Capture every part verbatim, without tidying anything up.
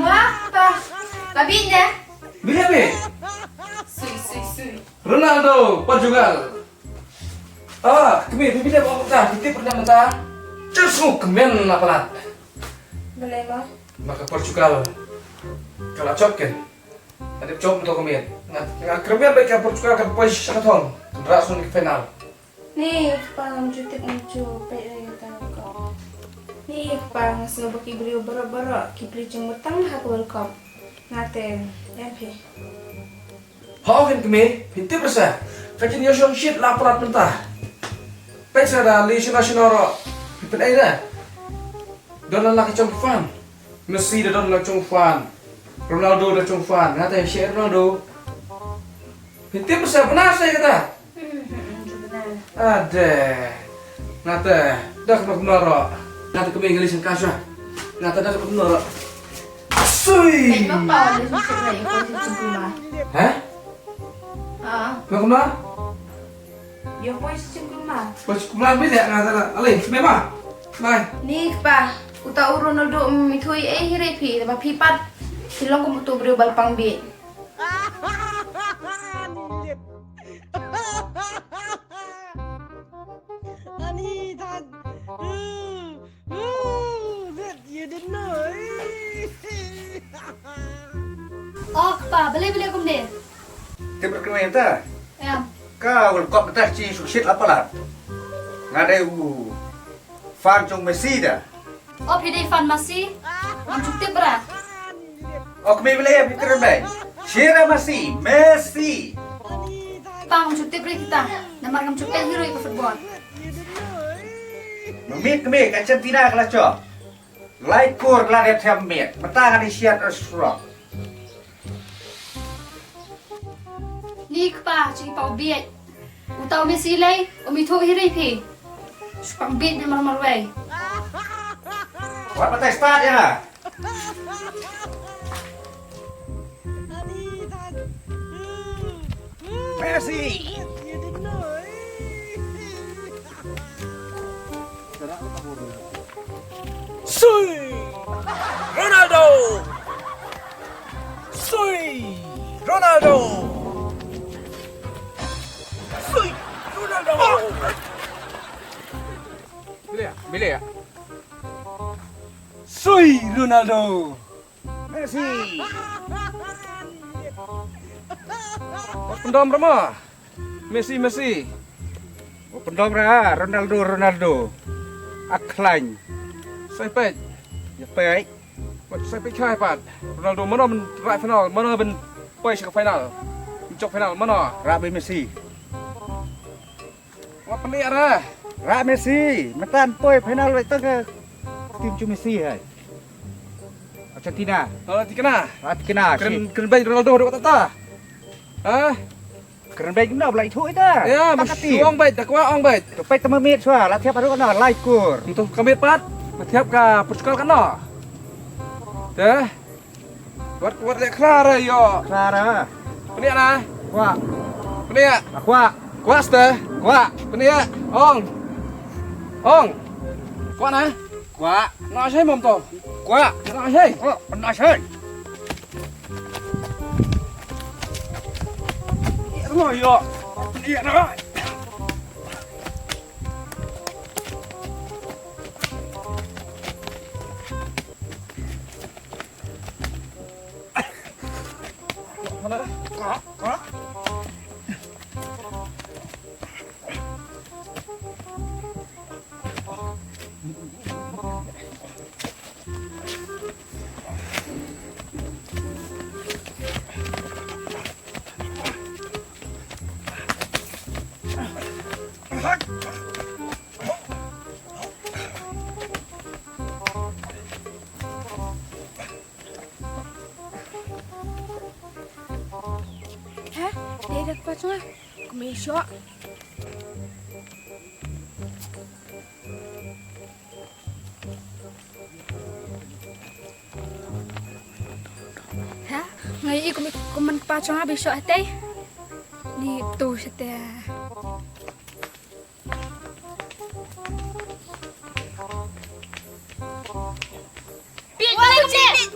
Wah, pa. Ba bit ne? Bit ne, bit? Sui, sui, sui. Ronaldo, Portugal. Ah, kmie, phi bit ne ba ong ta, phi tip ronaldo ta. Just ngu kmen na palat. Balei ma? Ba ka Portugal ka la jop ken. Ka dep jop to kmie. Nga, nga kyrmen ba ka Portugal kan poi sha ka thong. Kan rah sha ka final. Ni kpa ngam ju tip, ngam ju peit ïa kata ka. Ni kpa nga sngew ba ki briew baroh baroh ki plie jingmut tang ha ka World Cup. Nga te em phi. Ho ken kmie, phi tip re sa. Ka jingïashong shit la palat mynta. Peit sa da li shano shano ruh. Phi peit ai da. Don la la ka jong fan. Messi da don la jong fan. Ronaldo da jong fan. Nga te shit Ronaldo. Phi tip re sa, bna sa kata. Ade. Nga te dak kumno kumno ruh. Nga te kmie ngali sngewsih. Nga te dak kumno kumno ruh. Sui. Peit ma pa, wan sngewsih ïa poi sha jingkulmar. Hah? Ah. Kumno kumno? Ïa poi sha jingkulmar. Poi sha jingkulmar bit ïa nga te. Alai, kmie ma. Bye. Ni kpa. Uta u Ronaldo um ithuh ei hi re phi, ba phi pat. Phi long kum utu u briew ba la pang bit. Ani lip. Ani tan. That you didn't know. Oh, kpa, balei balei kumne? Tip re kmie ta. Em. Ka World Cup ta chi suk shit la palat. Nga dei u fan jong Messi da. O phi dei fan Messi? Ngam ju tip re. O kmie, balei phi kren beiñ? Shira Messi, Messi. Pa, ngam ju tip re kita. Namar ngam ju peit hi ruh ïa ka football. Mynmiet kmie, ka Argentina ka la jop. Lai kur la dep them miet. Mynta nga dei shiat ruh shrok. Ni kpa, jingpang bieit. Uta u Messi lei, um ithuh hi re phi. Shu pang bieit ne mar marwei. Wat batai start ïa nga. Messi. Sui! Ronaldo! Sui! Ronaldo! Sui! Ronaldo! Bila ya? Bila ya? Sui! Ronaldo! Messi! Wat pyndom ra ma. Messi, Messi. Wat pyndom ra, Ronaldo, Ronaldo. Ak khlaiñ. Sai peit. Ïa peit. Wat sai peit khai pat. Ronaldo mano ban rah final, mano ban poi sha ka final. Ban jop final mano. Rah beit Messi. Wat pynïa ra. Rah Messi, mynta poi final beit tang ka tim jong Messi hai. Argentina. Oh, tikna. Rah tikna. Kren, kren beit Ronaldo dei wat ta. Ha? Kren beit na ba la ithuh ita. Ïa, ma shu ong beit, da kwah ong beit. To peit tang ma miet shuwa, la thiap haduh na lai kur. To ka miet pat, la thiap ka Portugal katno. Te. Wat, wat leh klar ïa. Klar. Pynïa na. Kwah. Pynïa. Kwah. Kwah ste. Kwah. Pynïa. Ong. Ong. Kwah na. Kwah. Na shai mom to. Kwah. Na shai. Kwah. Na shai. Ïa, ïa. Ïa, na. Hah? Dei da kpa jong nga. Kumne shoh. Hah? Nga ïohi kum, kum kpa jong nga ba shoh hatei. Ni to shatei. Bieit, bieit, bieit.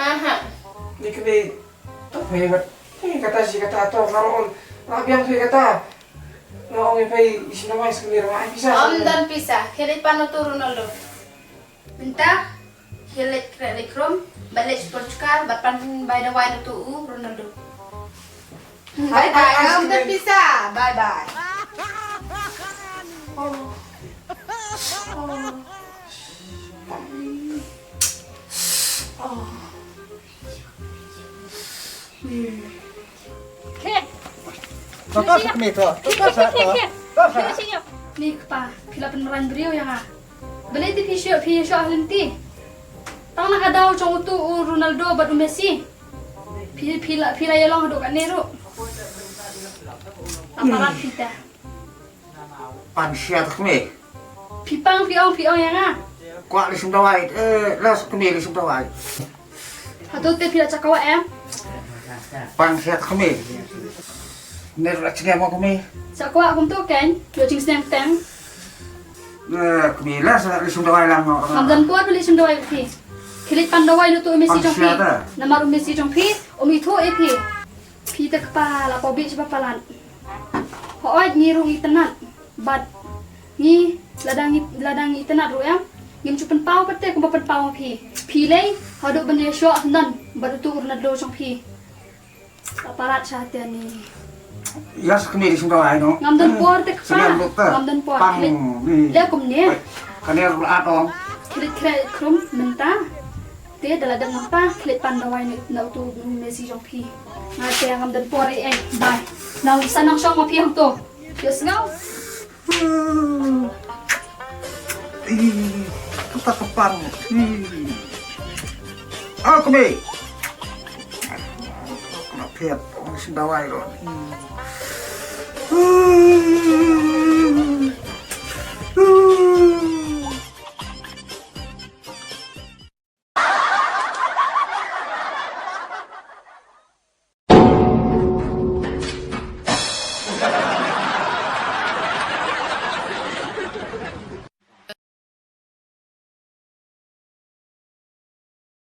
Aha. Ni kane, to phi bad, phi kata shi kata to, nga ruh la biang phi kata. Nga ong ïa phi, i sngewbha sngewbha ai pisa. Ym don pisa, khie leit pan uto u Ronaldo. Mynta khie leit khreh leit khrum, bad leit por chukar, bad pan bai dawai uto u Ronaldo. Bye bye, ym don pisa. Bye bye. Oh. Oh. Oh. Hmm. Khie. To, to, sa kmie to. To, to, sa, to. To, sa. Khie, khie, khie. Ni kpa, phi la pynmerain briew ïa nga. Balei te phi shu, phi shu ha lynti? Tang na ka daw jong uto u Ronaldo bad u Messi. Phi, phi la, phi la ïalong haduh katne ruh. La palat phi te. Pan sia te kmie. Phi pang phi ong, phi ong ïa nga. Kwah leit shim dawai, eh, la sa kmie leit shim dawai. Hato te phi la cha kwah em? Pan sia te kmie. Ne la chingem mo kmie. Cha kwah kumto kein, ïoh jingsneng teng. Eh, kmie la sa leit shim dawai lang mo. Ngam don por leit shim dawai phi. Khie leit pan dawai lut u Messi jong phi. Namar u Messi jong phi um ithuh ïa phi. Phi te kpa la poi bit shaba palat. Hooid ngi ruh ngi itynnad. Bad ngi lada ngi, lada ngi itynnad ruh em, ngim ju pynpaw pat te kumba pynpaw ma phi. Phi lei haduh ban ïashoh hyndan bad uto u Ronaldo jong phi. La palat sha te ni. Ïa sa kmie leit shim dawai no. Ngam don por te kpa. Ngam don por. Khie leit. Leh kumne. Kane ruh la at ong. Khie leit khreh khrum mynta. Te da la dep nangta khie leit pan dawai na uto u Messi jong phi. Nga te ngam don por ei ei. Bye. Nang sa nang shong ma phi hangto. Ïohsngew. Ih, kata ka pang. Ih. Ah, kmie. Kena phet, ong shim dawai ruh. Ih.